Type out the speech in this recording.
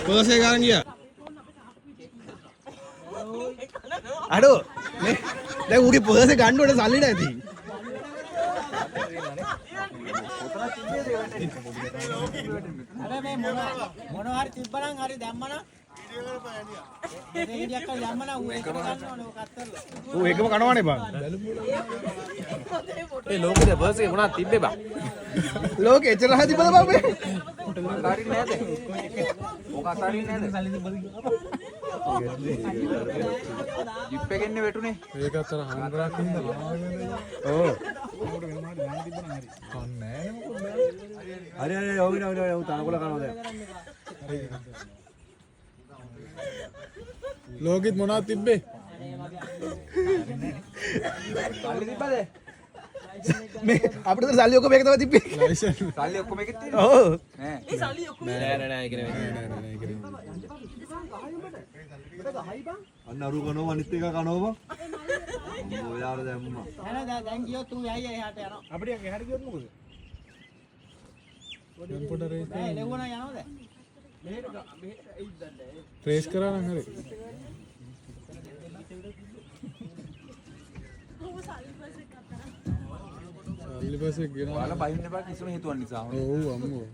Purse එක අරන් ගියා. අඩෝ මේ දැන් ඌගේ පර්ස් එක ගන්න ඕනේ සල්ලි නැති. අර මේ මොන මොන හරි තිබ්බනම් හරි දැම්මනම් වීඩියෝ එකක් දැම්මනම් ඌ ඒක ගන්න ඕනේ ඔක අත්හැරලා. ඌ ඒකම කනවනේ බං. ඒ ලෝකෙද පර්ස් එකේ මොනවද තිබ්බේ බං? ලෝකෙ එච්චර රහ තිබ්බද බං මේ? අතාරින්නේ නැද? ඕක අතාරින්නේ නැද? ජිප් එකෙන්නේ වැටුනේ. ඒකත් අර හන්දරක් හින්දා. ඔව්. කන්නේ හරි හරි ඔව් නේ ඔව් නේ ඔව් තනකොළ කනවා දැන්. ලෝකෙත් මොනවද තිබ්බේ? සල්ලි තිබ්බද? මේ අපිට තර සල්ලි ඔක්කොම මේක තමයි තිබ්බේ. ලයිසන්. සල්ලි ඔක්කොම එකේ තියෙන්නේ. ඔව්. නෑ. නෑ නෑ නෑ ඒක නෙවෙයි. නෑ නෑ නෑ ඒක නෙවෙයි. අන්න අරු කනවා අනිත් එක කනවා බං. ඔයාලා දැම්මා. නෑ නෑ දැන් ගියොත් ඌ යයි එහාට යනවා. අපිට එහාට ගියොත් මොකද? දැන් පොඩ රේස් නෑ එළවුවා නම් යනවා දැන්. රේස් කරා නම් හරි. සල්ලි පස්සේ ගෙනා. ඔයාලා බහින්න එපා කිසිම හේතුවක් නිසා. ඔව් අම්මෝ.